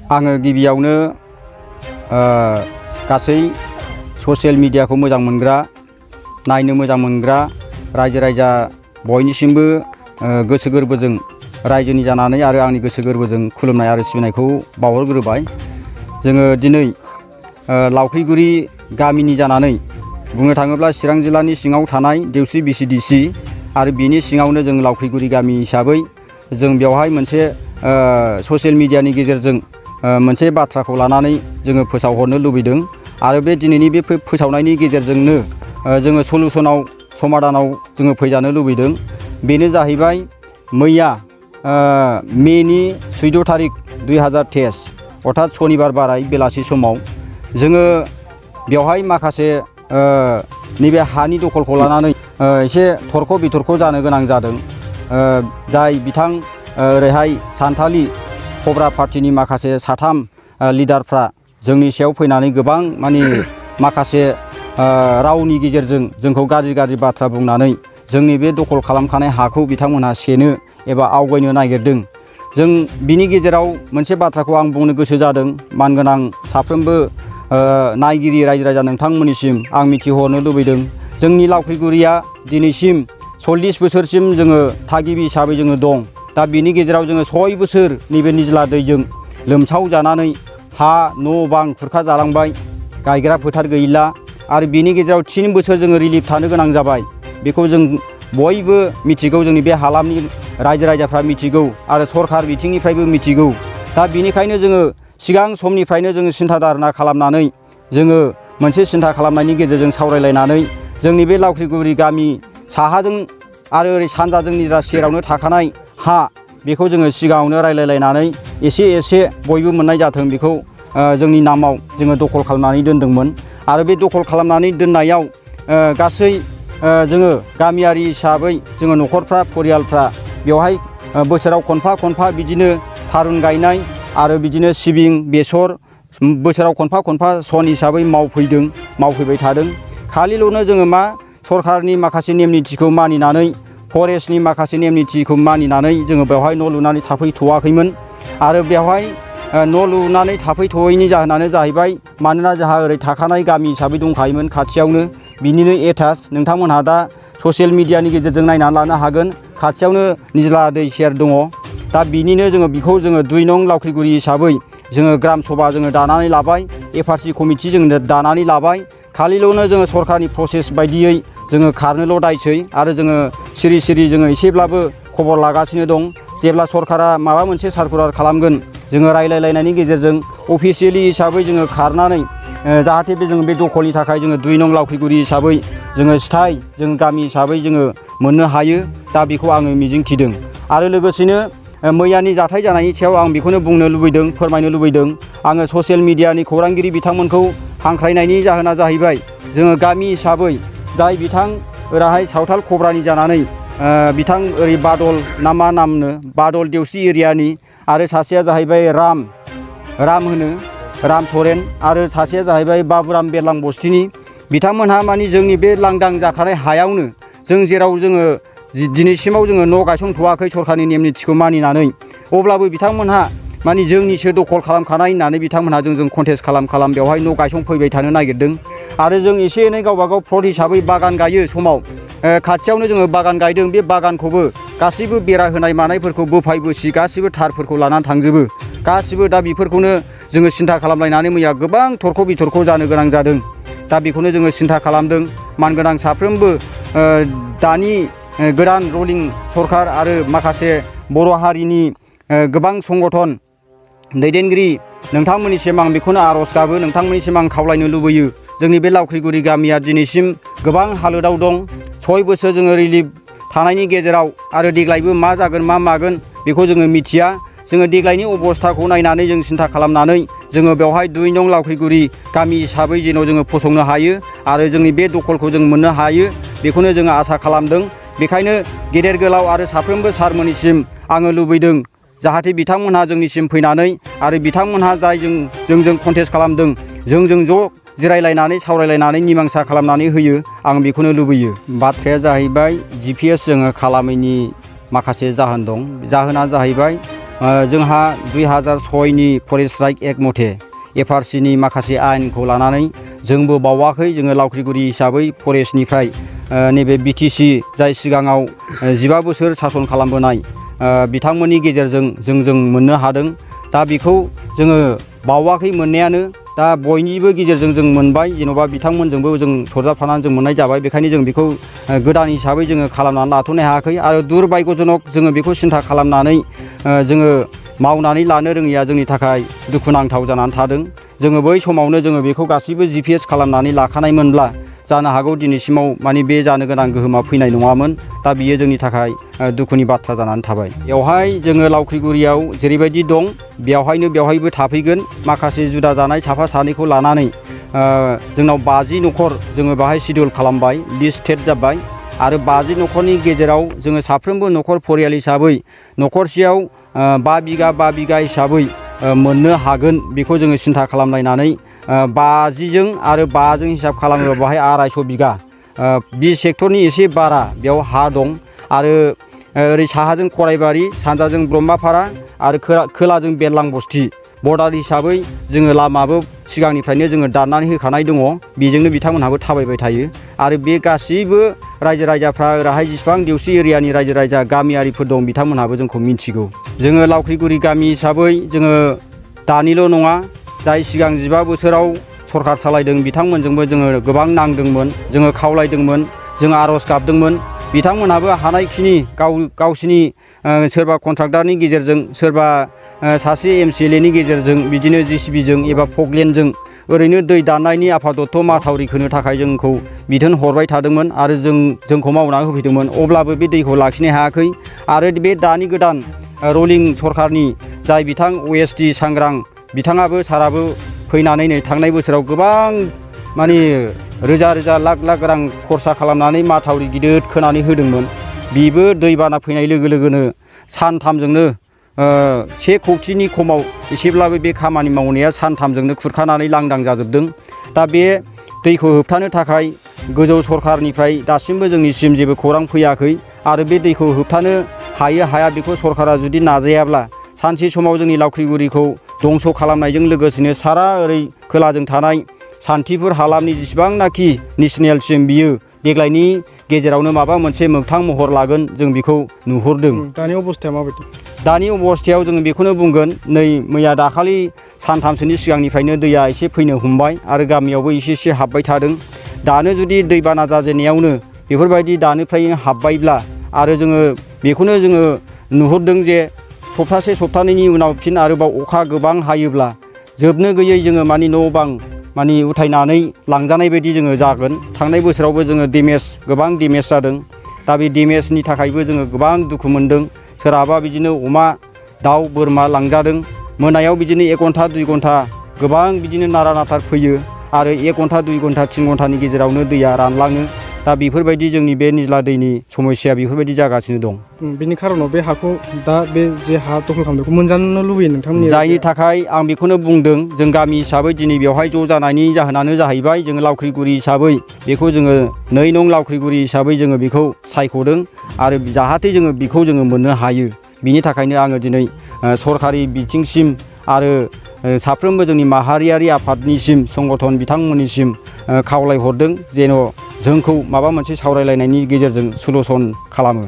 आङो गिबियावनो गासै ससियेल मिडियाखौ मोजां मोनग्रा नायनो मोजां मोनग्रा रायजो राजा बयनिसिमबो गोसो गोरबोजों रायजोनि जानानै आरो आंनि गोसो गोरबोजों खुलुमनाय आरो सिबिनायखौ बावहरग्रोबाय। जोङो दिनै लावखैगुरि गामिनि जानानै बुंनो थाङोब्ला चिरां जिल्लानि सिङाव थानाय देवस्रि VCDC आरो बिनि सिङावनो जों लावखैगुरि गामि हिसाबै जों बेवहाय मोनसे ससियेल मिडियानि गेजेरजों मोनसे बाथ्राखौ लानानै जोङो फोसावहरनो लुबैदों आरो बे दिनैनि बे फोसावनायनि गेजेरजोंनो जोङो सलुसनाव समाधानाव जोङो फैजानो लुबैदों। बेनो जाहैबाय मैया मेनि 14 थारिख 2023 अर्थात सनिबार बाराय बेलासि समाव जोङो बेवहाय माखासे नैबे हानि दखलखौ लानानै एसे थरख' बिथरख' जानो गोनां जादों। जाय बिथां ओरैहाय सानथालि कब्रा पार्टिनि माखासे साथाम लिडारफ्रा जोंनि सायाव फैनानै गोबां माने माखासे रावनि गेजेरजों जोंखौ गाज्रि बाथ्रा बुंनानै जोंनि बे दखल खालामखानाय हाखौ बिथांमोनहा सेनो एबा आवगायनो नागिरदों। जों बिनि गेजेराव मोनसे बाथ्राखौ आं बुंनो गोसो जादों। मानगोनां साफ्रोमबो नायगिरि रायजो राजा नोंथांमोननिसिम आं मिथिहरनो लुबैदों। जोंनि लावखैगुरिया दिनैसिम 40 बोसोरसिम जोङो थागिबि हिसाबै जोङो दं। दा बिनि गेजेराव जोङो 6 बोसोर नैबे निज्ला दैजों लोमसाव जानानै हा न' बां खुरखा जालांबाय, गायग्रा फोथार गैला आरो बिनि गेजेराव 3 बोसोर जोङो रिलिफ थानो गोनां जाबाय। बेखौ जों बयबो मिथिगौ, जोंनि बे हालामनि रायजो राजाफ्रा मिथिगौ आरो सरखार बिथिंनिफ्रायबो मिथिगौ। दा बिनिखायनो जोङो सिगां समनिफ्रायनो जोङो सिन्था धारना खालामनानै जोङो मोनसे सिन्था खालामनायनि गेजेरजों सावरायलायनानै जोंनि बे लावखैगुरि गामि साहाजों आरो ओरै सानजाजों निजा सेरावनो थाखानाय हा बेखौ जोङो सिगाङावनो रायलायलायनानै एसे बयबो मोननाय जाथों बेखौ जोंनि नामाव जोङो दखल खालामनानै दोनदोंमोन। आरो बे दखल खालामनानै दोननायाव गासै जोङो गामियारि हिसाबै जोङो न'खरफ्रा परियालफ्रा बेवहाय बोसोराव खनफा बिदिनो थारुन गायनाय आरो बिदिनो सिबिं बेसर बोसोराव खनफा सन हिसाबै मावफैबाय थादों। खालिल'नो जोङो मा सरखारनि माखासे नेम निथिखौ मानिनानै फरेस्टनि माखासे नेम निथिखौ मानिनानै जोङो बेवहाय न' लुनानै थाफैथ'वाखैमोन। आरो बेवहाय न' लुनानै थाफैथ'यैनि जाहोनानो जाहैबाय मानोना जोंहा ओरै थाखानाय गामि हिसाबै दंखायोमोन खाथियावनो, बिनिनो एटाच नोंथांमोनहा दा ससियेल मिडियानि गेजेरजों नायनानै लानो हागोन। खाथियावनो निज्ला दै सेर दङ। दा बिनिनो जोङो बेखौ जोङो 2 नं लावखैगुरि हिसाबै जोङो ग्राम सभा जोङो दानानै लाबाय, FRC कमिटि जोङो दानानै लाबाय। खालिल'नो जोङो सरखारनि प्रसेस बायदियै जोङो खारनोल' दायसै आरो जोङो सिरि जोङो एसेब्लाबो खबर लागासिनो दं। जेब्ला सरकारा माबा मोनसे सार्कुलार खालामगोन जोङो रायलायलायनायनि गेजेरजों अफिसियेलि हिसाबै जोङो खारनानै जाहाथे जोङो बे दखलनि थाखाय जोङो 2 नं लावखैगुरि हिसाबै जोङो स्थाय जों गामि हिसाबै जोङो मोननो हायो। दा बेखौ आङो मिजिंथिदों। आरो लोगोसेनो मैयानि जाथाय जानायनि सायाव आं बेखौनो बुंनो लुबैदों, फोरमायनो लुबैदों। आङो ससियेल मिडियानि खौरांगिरि बिथांमोनखौ हांख्रायनायनि जाहोना जाहैबाय जोङो गामि हिसाबै जाय बिथां ओरैहाय सावथाल कब्रानि जानानै बिथां ओरै बादल ना मा नामनो बादल देवस्रि एरियानि आरो सासेया जाहैबाय राम सरेन आरो सासेया जाहैबाय बाबुराम बेरलां बस्तिनि। बिथांमोनहा मानि जोंनि बे लांदां जाखानाय हायावनो जों जेराव जोङो दिनैसिमाव जोङो न' गायसनथ'वाखै सरखारनि नेम निथिखौ मानिनानै, अब्लाबो बिथांमोनहा मानि जोंनिसो दखल खालामखानाय होननानै बिथांमोनहा जोंजों कन्टेस्ट खालाम बेवहाय न' गायसनफैबाय थानो नागिरदों। आरो जों एसे एनै गावबागाव प्लट हिसाबै बागान गायो समाव खाथियावनो जोङो बागान गायदों। बे बागानखौबो गासैबो बेरा होनाय मानायफोरखौ बोफाय बोसि गासिबो थारफोरखौ लानानै थांजोबो गासिबो। दा बेफोरखौनो जोङो सिन्था खालामलायनानै मैया गोबां थरख' बिथरख' जानो गोनां जादों। दा बेखौनो जोङो सिन्था खालामदों। मानगोनां साफ्रोमबो दानि गोदान रुलिं सरखार आरो माखासे बर' हारिनि गोबां संगठन दैदेनगिरि नोंथांमोननिसिम आं बेखौनो आर'ज गाबो, नोंथांमोननिसिम आं खावलायनो लुबैयो। जोंनि बे लावखैगुरि गामिया दिनैसिम गोबां हालोदाव दं। 6 बोसोर जोङो रिलिफ थानायनि गेजेराव आरो देग्लायबो मा जागोन मा मागोन बेखौ जोङो मिथिया। जोङो देग्लायनि अबस्थाखौ नायनानै जों सिन्था खालामनानै जोङो बेवहाय 2 नं लावखैगुरि गामि हिसाबै जेन' जोङो फसंनो हायो आरो जोंनि बे दखलखौ जों मोननो हायो बेखौनो जोङो आसा खालामदों। बेखायनो गेदेर गोलाव आरो साफ्रोमबो सारमोननिसिम आङो लुबैदों जाहाथे बिथांमोनहा जोंनिसिम फैनानै आरो बिथांमोनहा जाय जोंजों कन्टेस्ट खालामदों जोंजों ज' जिरायलायनानै सावरायलायनानै मिमांसा खालामनानै होयो, आं बेखौनो लुबैयो। बाथ्राया जाहैबाय GPS जोङो खालामैनि माखासे जाहोन दं। जाहोना जाहैबाय जोंहा 2006नि फरेस्ट राइट एक्ट मथे FRCनि माखासे आयेनखौ लानानै जोंबो बावाखै जोङो लावख्रिगुरि हिसाबै फरेस्टनिफ्राय नैबे BTC जाय सिगाङाव 15 बोसोर सासन खालामबोनाय बिथांमोननि गेजेरजों जों मोननो हादों। दा बेखौ जोङो बावाखै मोननायानो दा बयनिबो गेजेरजों जों मोनबाय जेन'बा बिथांमोनजोंबो जों सरजाबफानानै जों मोननाय जाबाय। बेखायनो जों बेखौ गोदान हिसाबै जोङो खालामनानै लाथ'नो हायाखै आरो दुरभाग्यजनक जोङो बेखौ सिन्था खालामनानै जोङो मावनानै लानो रोङिया जोंनि थाखाय दुखुनांथाव जानानै थादों। जोङो बै समावनो जोङो बेखौ गासैबो GPS खालामनानै लाखानायमोनब्ला जानो हागौ दिनैसिमाव माने बे जानो गोनां गोहोमा फैनाय नङामोन। दा बियो जोंनि थाखाय दुखुनि बाथ्रा जानानै थाबाय। बेवहाय जोङो लावख्रिगुरियाव जेरैबायदि दं बेवहायबो थाफैगोन। माखासे जुदा जानाय साफा सानैखौ लानानै जोंनाव 50 न'खर जोङो बाहाय सिडिउल खालामबाय, लिस्टेड जाबाय आरो 50 न'खरनि गेजेराव जोङो साफ्रोमबो न'खर फरियाल हिसाबै न'खरसेयाव 5 बिगा हिसाबै मोननो हागोन बेखौ जोङो सिन्था खालामलायनानै 50जों आरो 5जों हिसाब खालामोबा बाहाय 250 बिगा बि सेक्टरनि एसे बारा बेयाव हा दं आरो ओरै साहाजों खराइबारि, सानजाजों ब्रह्मापारा आरो खोलाजों बेरलां बस्ति बर्डार हिसाबै जोङो लामाबो सिगांनिफ्रायनो जोङो दाननानै होखानाय दङ। बेजोंनो बिथांमोनहाबो थाबायबाय थायो आरो बे गासैबो रायजो राजाफ्रा ओरैहाय जेसेबां देवसि एरियानि रायजो राजा गामियारिफोर दं बिथांमोनहाबो जोंखौ मिथिगौ। जोङो लावख्रिगुरि गामि हिसाबै जोङो दानिल' नङा जाय सिगां 15 बोसोराव सरकार सालायदों बिथांमोनजोंबो जोङो गोबां नांदोंमोन, जोङो खावलायदोंमोन, जों आर'ज गाबदोंमोन। बिथांमोनहाबो हानायखिनि गावसिनि सोरबा कन्ट्राक्टरनि गेजेरजों सोरबा सासे MCLAनि गेजेरजों बिदिनो JCBजों एबा फकलेनजों ओरैनो दै दाननायनि आफादत्त माथावरि खोनो थाखाय जोंखौ बिथोन हरबाय थादोंमोन आरो जोंखौ मावनानै होफैदोंमोन। अब्लाबो बे दैखौ लाखिनो हायाखै आरो बे दानि गोदान रलिं सरकारनि जाय बिथां OSD सांग्रां बिथाङाबो साराबो फैनानै नै थांनाय बोसोराव गोबां माने रोजा लाख रां खरसा खालामनानै माथावरि गिदिर खोनानै होदोंमोन। बेबो दैबाना फैनाय लोगो लोगोनो सानथामजोंनो 1 कौटिनि खमाव एसेब्लाबो बे खामानि मावनाया सानथामजोंनो खुरखानानै लांदां जाजोबदों। दा बे दैखौ होबथानो थाखाय गोजौ सरकारनिफ्राय दासिमबो जोंनिसिम जेबो खौरां फैयाखै आरो बे दैखौ होबथानो हाया बेखौ सरकारा जुदि नाजायाब्ला सानसे समाव जोंनि लावख्रिगुरिखौ दंस' खालामनायजों लोगोसेनो सारा ओरै खोलाजों थानाय सान्थिफुर हालामनि जेसेबांनाखि नेसनेलसिम बियो देग्लायनि गेजेरावनो माबा मोनसे मोगथां महर लागोन जों बेखौ नुहुरदों। दानि अबस्थाया माबायदि? दानि अबस्थायाव जोङो बेखौनो बुंगोन नै मैया दाखालि सानथामसोनि सिगांनिफ्रायनो दैया एसे फैनो हमबाय आरो गामियावबो एसे हाबबाय थादों। दानो जुदि दैबाना जाजेननायावनो बेफोरबायदि दानिफ्रायनो हाबबायब्ला आरो जोङो बेखौनो जोङो नुहुरदों जे सप्तानैनि उनाव फिन आरोबाव अखा गोबां हायोब्ला जोबनो गैयै जोङो मानि न' बां मानि उथायनानै लांजानाय बायदि जोङो जागोन। थांनाय बोसोरावबो जोङो गोबां डेमेज जादों। दा बे डेमेजनि थाखायबो जोङो गोबां दुखु मोनदों। सोरहाबा बिदिनो अमा, दाउ, बोरमा लांजादों। मोनायाव बिदिनो 1 घन्टा 2 घन्टा गोबां बिदिनो नारा नाथार फैयो आरो 1 घन्टा 2 घन्टा 3 घन्टानि गेजेरावनो दैया रानलाङो। दा बेफोरबायदि जोंनि बे निज्ला दैनि समस्या बेफोरबायदि जागासिनो दं। बेनि खारनाव बे हाखौ दा बे जे हा दखल खालामनायखौ मोनजानो लुबैयो नोंथांमोननि? जायनि थाखाय आं बेखौनो बुंदों जों गामि हिसाबै दिनै बेवहाय ज' जानायनि जाहोनानो जाहैबाय जोङो लावख्रिगुरि हिसाबै बेखौ जोङो 2 नं लावख्रिगुरि हिसाबै जोङो बेखौ सायख'दों आरो जाहाथे जोङो बेखौ जोङो मोननो हायो। बिनि थाखायनो आङो दिनै सरकारि बिथिंसिम आरो साफ्रोमबो जोंनि माहारियारि आफादनिसिम संगठन बिथांमोननिसिम खावलायहरदों जेन' जोंखौ माबा मोनसे सावरायलायनायनि गेजेरजों सलुसन खालामो।